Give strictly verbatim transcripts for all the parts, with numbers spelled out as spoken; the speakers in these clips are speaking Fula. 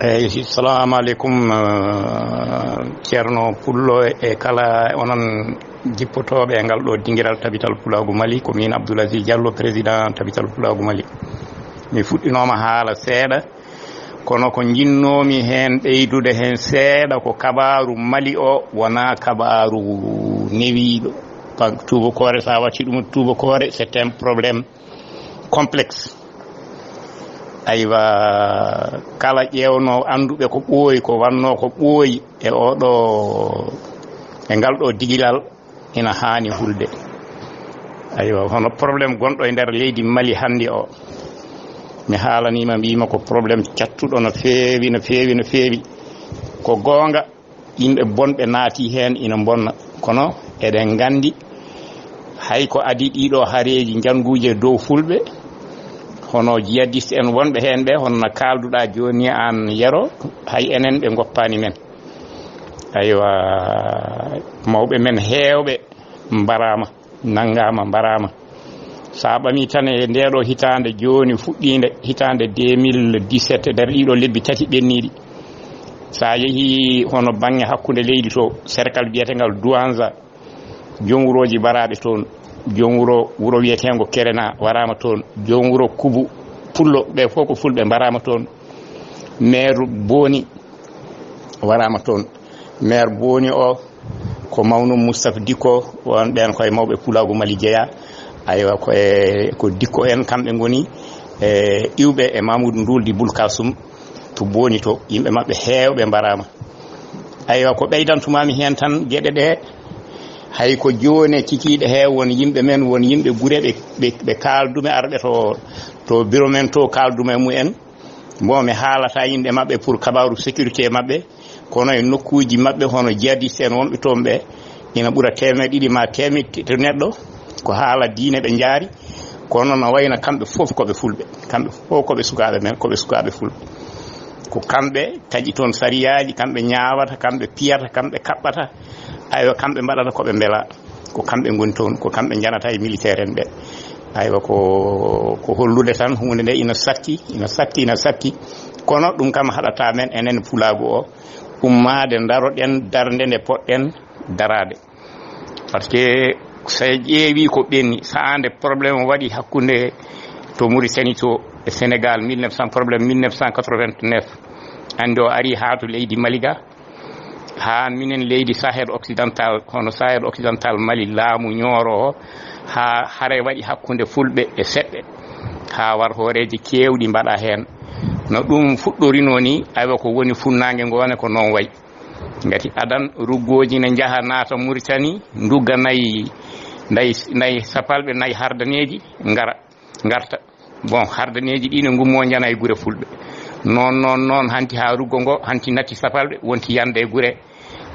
Eyyi, salamu aleykum, eh, Ceerno Pullo e kala onon jippotooɓe e ngal ɗo dingiral Tabital Pulaagu Mali. Ko min Abdoul Aziz Diallo, président Tabital Pulaagu Mali. Mi fuɗɗinooma haala seeɗa, kono ko njinnoomi heen ɓeydude heen seeɗa ko kabaaru Mali o wonaa kabaaru newiiɗo. Pa-, tuubakoore, so a watti ɗum tuubakoore, c'est un problème complexe. Aywa, kala ƴeewno annduɓe ko ɓooyi, ko wannoo ko ɓooyi e oɗo, e ngal ɗo digilal, ina haani hulde. Aywa, hono problème gonɗo e nder leydi Mali hannde o, mi haalaniima, mbiima ko problème cattuɗo no feewi, no feewi, no feewi. Ko goonga, yimɓe bonɓe naati heen ina mbonna, kono eɗen nganndi hay ko adii ɗiɗo hareeji njannguuji e dow fulɓe, hono jihadiste en wonɓe heen ɓe, hono no kaalduɗaa jooni aan Yero, hay enen ɓe ngoppaani men. Aywa, mawɓe men heewɓe mbaraama, nanngaama, mbaraama. So a ɓamii tan e ndee ɗo hitaande jooni fuɗɗiinde, hitaande deux mille dix-sept, e nder ɗiɗo lebbi tati ɓenniiɗi, so a yehii hono baŋŋe hakkunde leydi to, serkal biyeteengal Douentza, joom wurooji mbaraaɓe toon, joom wuro, wuro wiyeteengo Kerena waraama toon, joom wuro Kubu, Pullo, ɓe fof ko fulɓe, mbaraama toon. Maire Boni waraama toon. Maire Boni o ko mawɗo Moustapha Dicko, won ɓeen koye mawɓe Pulaagu Mali jeyaa. Aywa, ko e, ko Dicko en kamɓe ngoni e iwɓe e Mamoudou Ndouldi Boulkassoum to Boni to, yimɓe maɓɓe heewɓe mbaraama. Aywa, ko ɓeydantumaami heen tan geɗe ɗe, hay ko joone kikiiɗe he won yimɓe men, won yimɓe gure ɓe, ɓe, ɓe kaaldume arɓe to, to bureau men to kaaldume mumen. Bon, mi haalata innde maɓɓe pour kabaaru sécurité maɓɓe, kono e nokkuuji maɓɓe hono jihadiste en wonɓe toon ɓe, ina ɓura teemeɗɗe ɗiɗi ma teemeɗɗe tati neɗɗo, ko haala diine ɓe njaari, kono no wayno kamɓe fof ko ɓe fulɓe, kamɓe fof ko ɓe sukaaɓe men, ko ɓe sukaaɓe fulɓe. Ko kamɓe taƴi toon sariyaaji, kamɓe ñaawata, kamɓe piyata, kamɓe kaɓɓata, aywa, kamɓe mbaɗata ko ɓe mbela. Ko kamɓe ngoni toon, ko kamɓe njanata e militaire en ɓe. Aywa, ko, ko hollude tan huunde nde ina satti, ina satti, ina satti. Kono ɗum kam haɗata men enen Pulaagu o ummaade, ndaroɗen darnde nde poɗɗen daraade. Parce que so a ƴeewi ko ɓenni, sahaande problème waɗi hakkunde to Mauritanie to e Sénégal, mille neuf cents, problème mille neuf cent quatre-vingt-neuf. Anndi o ari haa to leydi Mali ga, haa minen leydi Sahel occidental, hono Sahel occidental Mali, laamu Ñooro o, haa hare waɗi hakkunde fulɓe e seɓɓe, haa war hooreeji keewɗi mbaɗa heen. No ɗum fuɗɗorinoo ni, aywa, ko woni funnaange ngoone ko noon wayi. Ngati adan ruggooji ne njaha naata Mauritanie, ndugga nayi, nayi, nayi sapalɓe, nayi hardaneeji, ngara, ngarta. Bon, hardaneeji ɗi ne ngummoo njana e gure fulɓe. Noon, noon, noon, hanti haa ruggo ngo, hanti natti sapalɓe, wonti yande e gure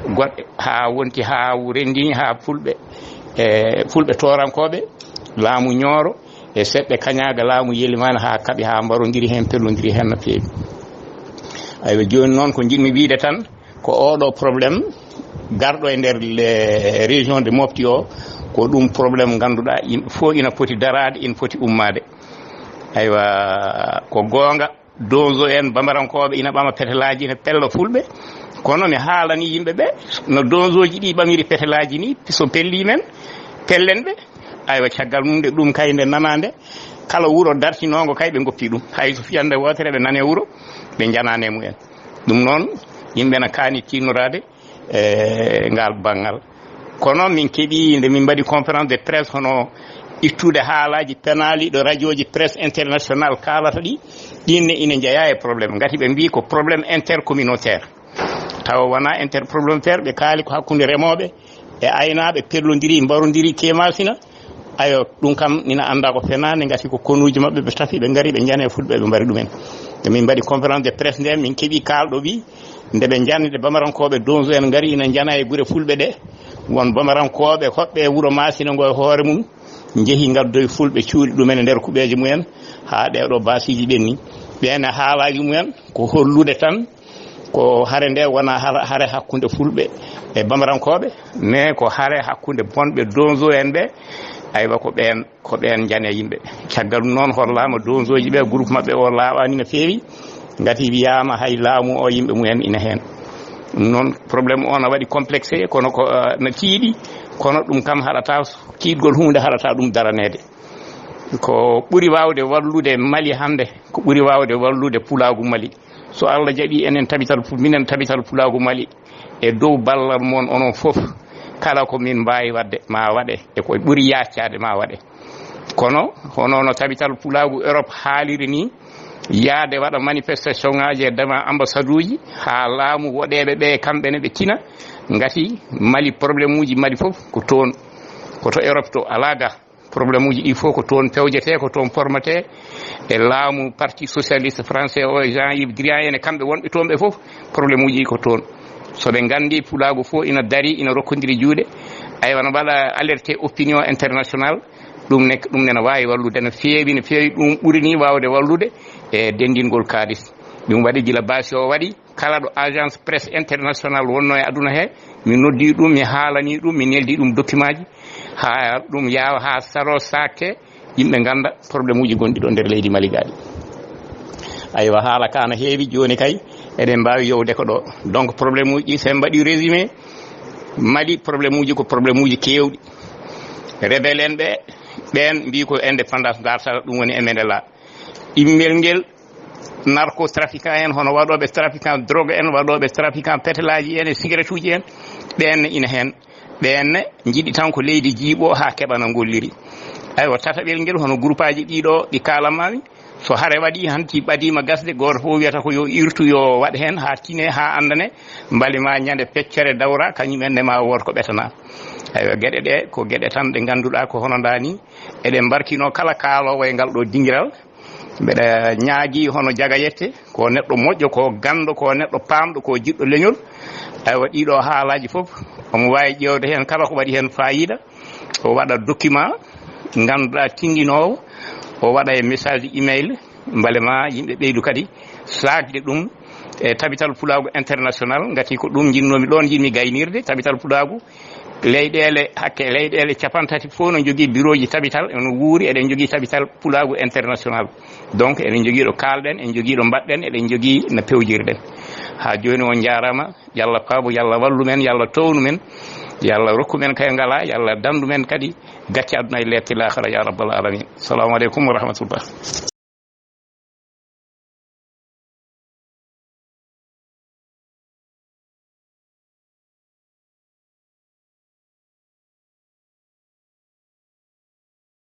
goɗɗe, haa wonti haa renndini haa fulɓe, e fulɓe toorankooɓe, laamu Ñooro, e seɓɓe kañaaga laamu Yelimaani, haa kaɓi, haa mbarondiri heen, pellondiri heen no feewi. Aywa, jooni noon ko njiɗmi wiyde tan, ko oɗo problème garɗo e nder le région de Mopti o, ko ɗum problème ngannduɗaa yimɓe fof ina poti daraade, ina poti ummaade. Aywa, ko goonga, donzo en, bambarankooɓe ina ɓama petelaaji, ina pella fulɓe. Kono mi haalani yimɓe ɓe, no donzoji ɗi ɓamiri petelaaji ni, so pelli men, pellen ɓe. Aywa, caggal mum de, ɗum kay nde nanaande, kala wuro dartinoongo kay ɓe ngoppi ɗum. Hay so fiyande wootere ɓe nane wuro, ɓe njanaane mumen. Ɗum noon, yimɓe na kaani tinnoraade e ngal banngal. Kono min keɓi, nde min mbaɗi conférence de presse, hono ittude haalaaji penaali ɗo radiooji presse international kaalata ɗi, ɗin ne ina njeyaa e problème. Ngati ɓe mbii ko problème intercommunautaire. Tawa wonaa interproblementaire, ɓe kaali ko hakkunde remooɓe e aynaaɓe, pellondiri, mbarondiri, kemasina. Ayo, ɗum kam, mina annda ko fenaande, ngati ko konuuji maɓɓe ɓe tafi, ɓe ngari, ɓe njane fulɓe, ɓe mbari ɗumen. Nde min mbaɗi conférence de presse nde, min keɓi kaalɗo wi, nde ɓe njande bamarankooɓe donzo en ngari, ina njana e gure fulɓe ɗe, won bamarankooɓe hoɓɓe e wuro Masina ngo e hoore mum, njehi ngaddoyi fulɓe, cuuɗi ɗumen e nder kuɓeeje mumen, haa ɗee ɗo baasiiji ɓenni. Ɓeen e haalaaji mumen, ko hollude tan, ko hare nde wona hara-, hare hakkunde fulɓe e bamarankooɓe, mais ko hare hakkunde bonɓe donzo en ɓe, aywa, ko ɓeen, ko ɓeen njane yimɓe. Caggal ɗum noon, hollaama donzoji ɓe, groupe maɓɓe o laaɓaani no feewi, Ngati wiyaama hay laamu o yimɓe mumen ina heen. Ɗum noon, problème o na waɗi complexé, kono ko, eh, na tiiɗi, kono ɗum kam haɗata, tiiɗgol huunde haɗata ɗum daraneede. Ko ɓuri waawde wallude Mali hannde, ko ɓuri waawde wallude Pulaagu Mali. So Allah jaɓi enen tabital Pu-, minen tabital Pulaagu Mali, e dow ballal mon onon fof, kala ko min mbaawi waɗde, ma waɗe, e ko ɓuri yaaccaade, ma waɗe. Kono, hono no tabital Pulaagu Europe haaliri ni, yaade waɗa manifestation ŋaaji e dema ambassade uji, haa laamu woɗeeɓe ɓe, kamɓe ne ɓe tina, ngati Mali, problème uji Mali fof ko toon, ko to Europe to, alaa ga. Problème uji ɗi fof ko toon pewjetee, ko toon pormatee, e laamu Parti Socialiste Français o, e Jean-Yves Drian en, e kamɓe wonɓe toon ɓe fof, problème uji ɗi ko toon. So ɓe nganndi Pulaagu fof ina darii, ina rokkondiri juuɗe, aywa, no mbaɗa alerté opinion international, ɗum ne, ɗum ne no waawi wallude no feewi, no feewi, ɗum ɓuri ni waawde wallude e denndingol kaalis. Ɗum waɗi gila basi o waɗi, kala ɗo agence presse international wonno e aduna he, mi noddi ɗum, mi haalani ɗum, mi neldi ɗum document ji, haa ɗum yaawa, haa saro sakke, yimɓe ngannda problème uji gonɗi ɗo nder leydi Mali gaaɗi. Aywa, haala ka na heewi, jooni kay eɗen mbaawi yowde ko ɗo. Donc, problème uji ɗi, so en mbaɗi résumé, Mali, problème uji ko problème uji keewɗi. Rebelle en ɓe, ɓeen mbii ko indépendance dartata, ɗum woni M N L A. Ɗimmel ngel, narcotrafiquant en, hono waɗooɓe trafiquant drogue en, waɗooɓe trafiquant pétalaji en e cigarette uji en, ɓeen ne ina heen. Ɓeen ne njiɗi tan ko leydi jiiɓo haa keɓana ngolliri. Aywa, tataɓel ngel, hono groupe aji ɗiɗo ɗi kaalammaami, so hare waɗi, hanti ɓadiima gasde, gooto fof wiyata ko yo irtu, yo waɗ heen haa tine, haa anndane, mbali ma ñande peccere dawra, kañum en ne ma wood ko ɓetana. Aywa, geɗe ɗe ko geɗe tan ɗe ngannduɗaa ko hono ndaa ni, eɗen mbarkino kala kaaloowo e ngal ɗo dingiral. Mbeɗa ñaagii hono Jagayette, ko neɗɗo moƴƴo, ko ganndo, ko neɗɗo paamɗo, ko jiɗɗo leñol. Aywa, ɗiɗo haalaaji fof, omo waawi ƴeewde heen kala ko waɗi heen faayiida, o waɗa document, ngannduɗaa, tinndinoowo, o waɗa e message email, mbale ma yimɓe ɓeydu kadi saakde ɗum e Tabital Pulaagu International, ngati ko ɗum njinnoomi, ɗoon njiɗmi gaynirde Tabital Pulaagu. Leyɗeele, hakke leyɗeele capantati fof no njogii birooji tabital, ene wuuri, eɗen njogii Tabital Pulaagu International. Donc, eɗen njogii ɗo kaalɗen, eɗen njogii ɗo mbaɗɗen, eɗen njogii no pewjirɗen. Haa jooni on njaaraama, yo Allah faabu, yo Allah wallu men, yo Allah townu men, yo Allah rokku men kay ngalaa, yo Allah danndu men kadi gacce aduna e leeɓte laakhara, ya rabbal alamin. Salamu aleykum wa rahmatullah.